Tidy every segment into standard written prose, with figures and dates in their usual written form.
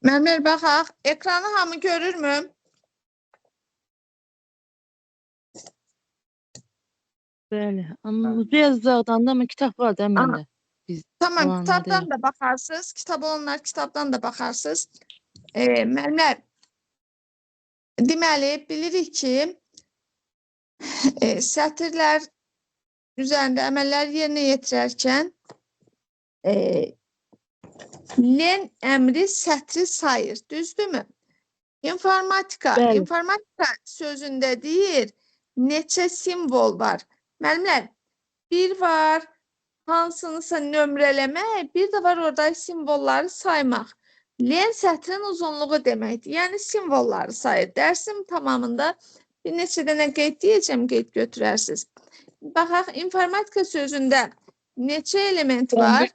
Müəllimlər, baxaq. Ekranı hamı görürmü? Bəli. Amma biraz uzaqdan da, amma kitab var da məndə. Biz Tamam, olanlar kitabdan yox. da baxarsınız. Kitab olanlar kitabdan da baxarsınız. Müəllimlər, deməli, bilirik ki, sətirlər üzərində əməllər yerinə yetirərkən len əmri sətri sayır, düzdürmü? İnformatika, Bəli. İnformatika sözündə deyir, neçə simvol var. Müəllimlər, bir var, hansınısa nömrələmək, bir də var orada simvolları saymaq. Len sətrin uzunluğu deməkdir. Yəni simvolları sayır. Dərsin tamamında bir neçə dənə qeyd deyəcəm, qeyd götürərsiniz. Baxaq, informatika sözündə neçə element var?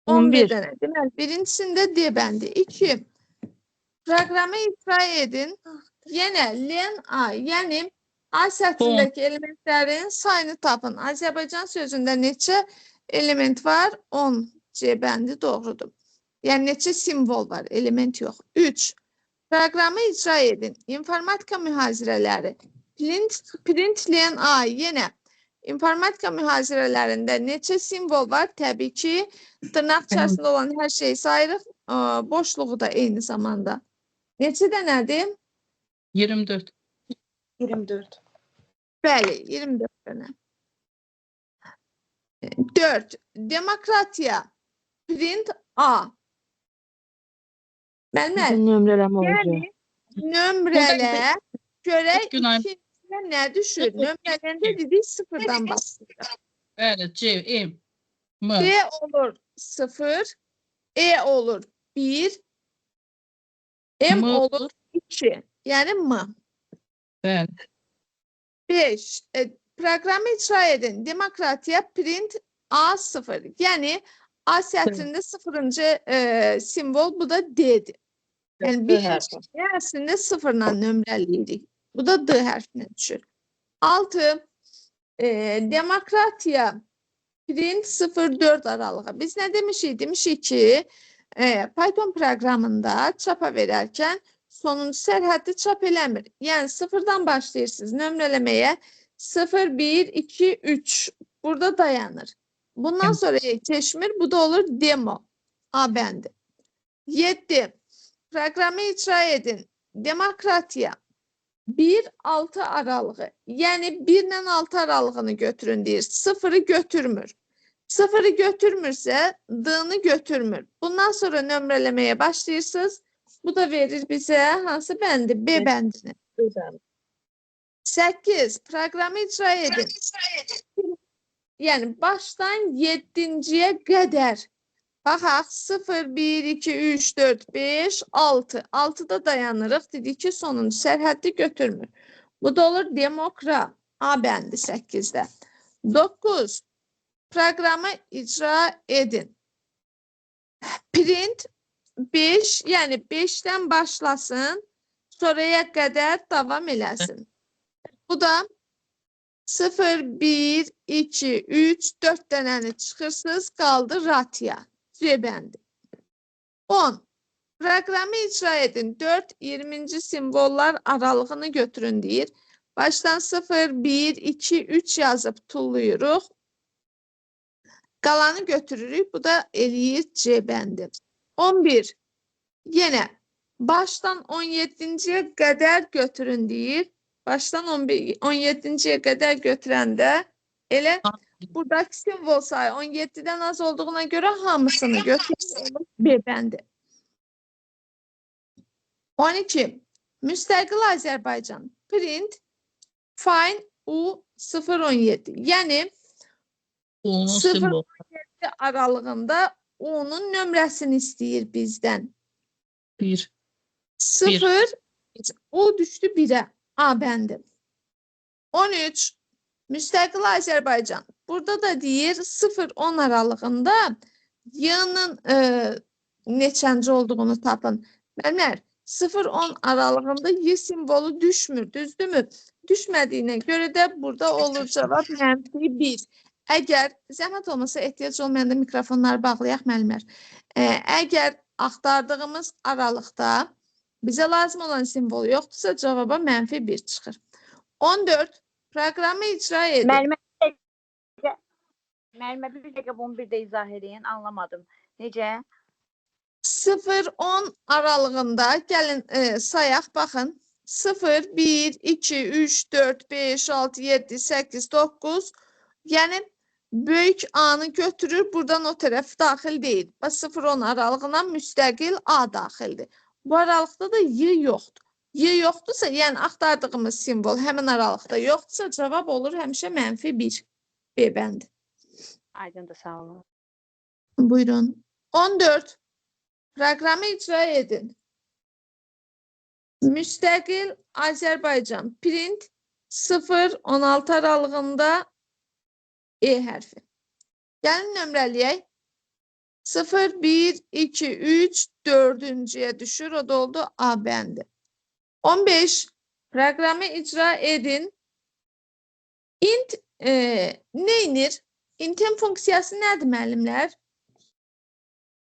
11 11. dənə. Deməli, birincisində D bəndi. 2. Proqramı icra edin. Yenə len A, yəni A sətrindəki elementlərin sayını tapın. Azərbaycan sözündə neçə element var? 10. C bəndi doğrudur. Yəni neçə simvol var? Element yox. 3. Proqramı icra edin. İnformatika mühazirələri. Print len A, yenə informatika mühazirələrində neçə simvol var? Təbii ki, dırnaq içərisində olan hər şeyi sayırıq. Boşluğu da eyni zamanda. Neçə dənədir? 24. 24. Bəli, 24 dənə. 4. Demokratiya. Print A. Müəllimlər, Nömrələmə olacaq. yəni nömrələ görək Günay. ikinciyə nə düşür? Nömrələndə dedik sıfırdan başlayır. Bəli, C, M, M. D olur 0, E olur 1, M M olur 2. Yəni M. Bəli. 5. Proqramı icra edin. Demokratiya print A0. Yəni A sətrində 0-cı simvol, bu da D-dir. Yəni D hərfi. birinci əslində sıfırla nömrələyirik. Bu da D hərfinə düşür. 6. Demokratiya print 0-4 aralığı. Biz nə demişik? Demişik ki, Python proqramında çapa verərkən sonuncu sərhəddi çap eləmir. Yəni sıfırdan başlayırsınız nömrələməyə. 0, 1, 2, 3 burada dayanır. Bundan sonra keçmir. Bu da olur demo. A bəndi. 7. Proqramı icra edin. Demokratiya. 1-6 aralığı. Yəni 1 ilə 6 aralığını götürün deyir. 0-ı götürmür. 0-ı götürmürsə D-nı götürmür. Bundan sonra nömrələməyə başlayırsınız. Bu da verir bizə hansı bəndi? B bəndini. 8. Proqramı icra edin. Yəni başdan 7-ciyə qədər. Baxaq 0, 1, 2, 3, 4, 5, 6. 6-da dayanırıq. Dedik ki, sonuncu sərhəddi götürmür. Bu da olur demokra. A bəndi 8-də. 9. Proqramı icra edin. Print 5, yəni 5-dən başlasın, sonraya qədər davam eləsin. Bu da 0, 1, 2, 3, 4 dənəni çıxırsınız, qaldı ratiya. C bəndi. 10. Proqramı icra edin. 4, 20-ci simvollar aralığını götürün deyir. Başdan 0, 1, 2, 3 yazıb tulluyuruq. Qalanı götürürük. Bu da eləyir C bəndi. 11. Yenə başdan 17-ciyə qədər götürün deyir. Başdan 17-ciyə qədər götürəndə elə buradakı simvol sayı 17-dən az olduğuna görə hamısını götürür. B bəndi. 12. Müstəqil Azərbaycan. Print find U 017. Yəni U'nun 0 simvolu. aralığında U-nun nömrəsini istəyir bizdən. 1. 0, o düşdü 1-ə. A bəndi. 13, müstəqil Azərbaycan. Burada da deyir 0-10 aralığında Y-nın neçənci olduğunu tapın. Müəllimlər, 0-10 aralığında Y simvolu düşmür, düzdürmü? Düşmədiyinə görə də burada olur cavab mənfi 1. Əgər zəhmət olmasa ehtiyac olmayanda mikrofonları bağlayaq müəllimlər. Əgər axtardığımız aralıqda bizə lazım olan simvol yoxdursa cavaba mənfi 1 çıxır. 14. Proqramı icra edin. Müəllimə bir dəqiqə bunu bir də izah eləyin, anlamadım. Necə? 0-10 aralığında gəlin sayaq, baxın. 0, 1, 2, 3, 4, 5, 6, 7, 8, 9. Yəni, böyük A-nı götürür, buradan o tərəf daxil deyil. Bax, 0-10 aralığına müstəqil A daxildir. Bu aralıqda da Y yoxdur. Y yoxdursa, yəni axtardığımız simvol həmin aralıqda yoxdursa, cavab olur həmişə mənfi 1. B bəndi. Aydındır, sağ olun. Buyurun. 14. Proqramı icra edin. Müstəqil Azərbaycan. Print 0-16 aralığında E hərfi. Gəlin nömrələyək. 0, 1, 2, 3, 4-cüyə düşür. O da oldu A bəndi. 15. Proqramı icra edin. Int neynir? Intin funksiyası nədir müəllimlər?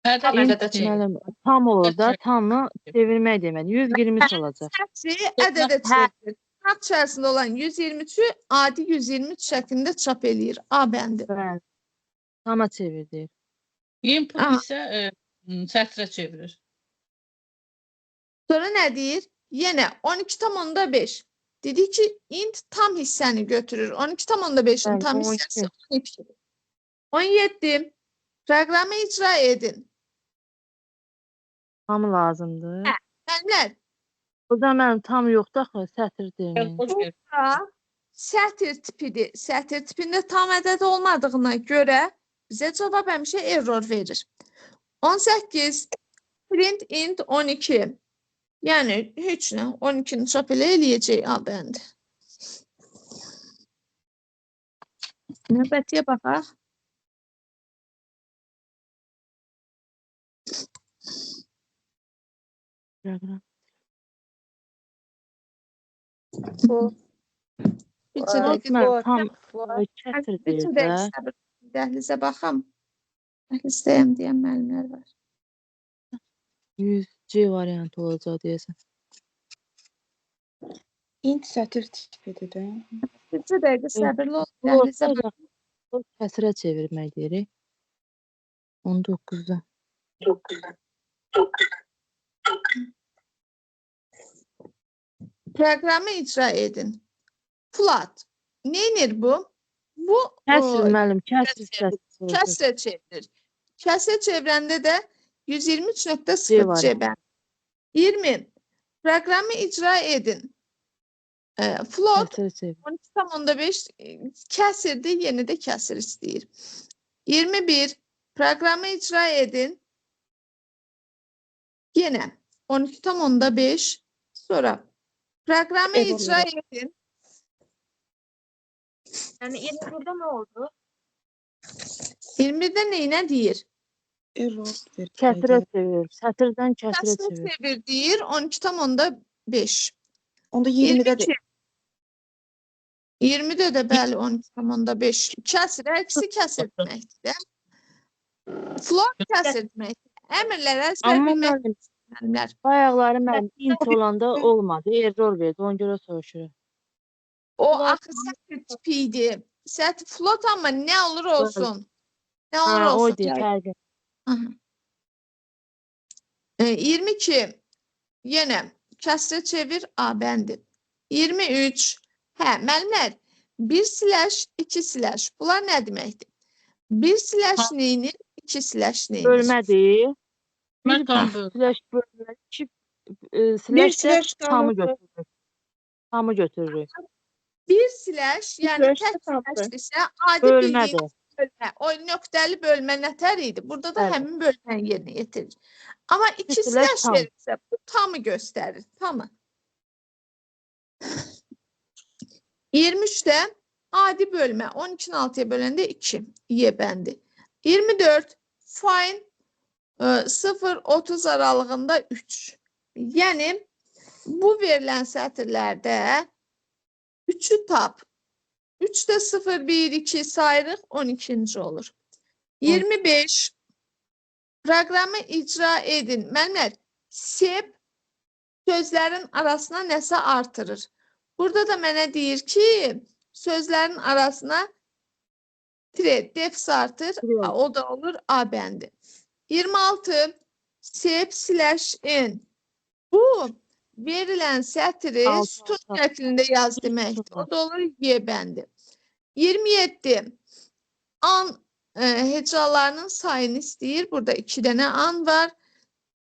Ədəd Müəllim, tam olur da, tamı çevirmək demək. 123 olacaq. Sətri ədədə çevirir. Tırnaq içərisində olan 123-ü adi 123 şəklində çap eləyir. A bəndi. Bəli. Tama çevirdi. Input Aha. isə sətrə çevirir. Sonra nə deyir? Yenə 12,5. Dedi ki, int tam hissəni götürür. 12,5-in Bəli, tam 12. hissəsi 12. 17. Proqramı icra edin. Tam lazımdır. Müəllimlər, O da mənim tam yoxdur axı, sətir demək. bura sətir tipidir. Sətir tipində tam ədəd olmadığına görə bizə cavab həmişə error verir. 18. Print int 12. Yəni, heç nə, 12-ni çap elə eləyəcək A bəndi. Növbətiyə baxaq. Proqram. Bu, Bir dəqiqə, Mənim tam kəsr bir deyir də. dəqiqə səbir. Dəhlizə baxam. Dəhlizdəyəm deyən müəllimlər var. 100 C variantı olacaq deyəsən. İnt sətir tipidir də. Bir dəqiqə səbirli ol. Dəhlizə Olsa da kəsrə çevirmək deyirik. 19-da. Proqramı icra edin. Float. Neynir bu? Bu Kəsr müəllim, kəsr kəsr. kəsr. kəsrə çevirir. Kəsrə çevirəndə də 123.0 C var. C bəndi. 20. Proqramı icra edin. Float Kəsrə çevir. 12,5 kəsirdir, yenə də kəsir istəyir. 21. Proqramı icra edin. Yenə 12,5. Sonra proqramı Error icra edin. Yəni 21-də nə oldu? 21-də neyinə deyir? Error verir. Kəsrə çevir. Sətirdən kəsrə Kəsrə çevir. çevir deyir 12,5. Onda 20-də də 22. 20-də də bəli 12,5. Kəsir, hər ikisi kəsir deməkdir də. Float kəsir deməkdir. Əmrlər əzbər Amma bilmək müəllim, müəllimlər. bayaqları mənim int olanda olmadı. Error verdi. Ona görə soruşuram. O axı sətir tipi idi. Sətir float amma nə olur olsun. Nə olur Ha, o olsun. idi fərqi. Aha. 22. Yenə kəsrə çevir A bəndi. 23. Hə, müəllimlər, 1 slash, 2 slash. Bunlar nə deməkdir? 1 slash neynir? 2 slash neynir? Bölmədir. Mən Bir tam böldüm. slash bölmə, iki bir slash də slash tamı tamı götürürük. Tamı götürürük. 1 slash, yəni slash tək də tamdır. slash isə adi bildiyiniz Bölmədir. Bölmə, o nöqtəli bölmə nətər idi? Burada da Bəli. həmin bölməni yerinə yetirir. Amma iki Slash slash tam. verirsə, bu tamı göstərir. Tamı. 23-də adi bölmə 12-ni 6-ya böləndə 2 Y bəndi. 24 find 0-30 aralığında 3. Yəni bu verilən sətirlərdə 3-ü tap. 3-də 0, 1, 2 sayırıq, 12-ci olur. 25 proqramı icra edin. Müəllimlər, sep sözlərin arasına nəsə artırır. Burada da mənə deyir ki, sözlərin arasına tire, defs artır. Tire. O da olur A bəndi. 26 sep slash n. Bu verilən sətri Altı, sütun altı. şəklində yaz deməkdir. O da olur Y bəndi. 27 an hecalarının sayını istəyir. Burada 2 dənə an var.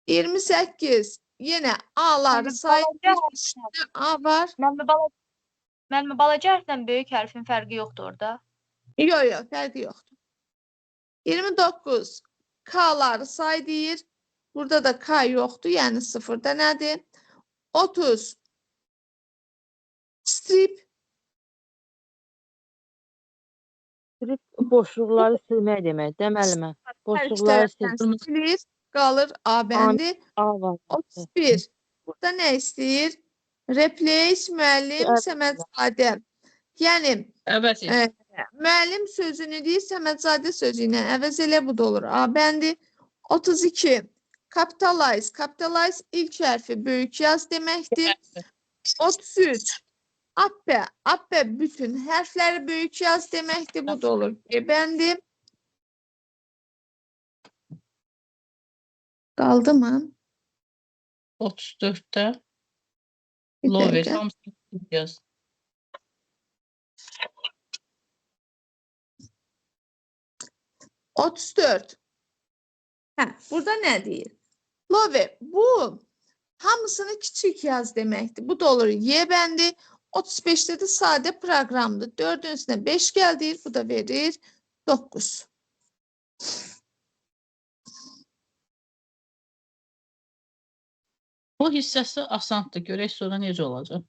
28 yenə A-ları Müəllim, sayır. balaca 3 dənə A var. Müəllimə balaca hərflə böyük hərfin fərqi yoxdur orada. Yox, yox, fərqi yoxdur. 29 K-ları say deyir. Burada da K yoxdur, yəni 0 dənədir. 30 strip Boşluqları silmək demək, də müəllimə. hər iki Boşluqları sil. tərəfdən silir, qalır A bəndi. A var. 31. Burada nə istəyir? Replace müəllim Evet. Səmədzadə. Yəni Əvəz et. Müəllim sözünü deyir, Səmədzadə sözü ilə əvəz elə bu da olur. A bəndi. 32. Capitalize. Capitalize ilk hərfi böyük yaz deməkdir. 33. Appe. Appe bütün hərfləri böyük yaz deməkdir. Bu da olur. B bəndi. Qaldı mı? 34-də Bir lower dəqiqə. hamısını yaz. Otuz dörd. Hə, burada nə deyir? Love, bu hamısını kiçik yaz deməkdir. Bu da olur Y bəndi. 35-də də sadə proqramdır. 4-ün üstünə 5 gəl deyir. Bu da verir 9. Bu hissəsi asandır. Görək sonra necə olacaq.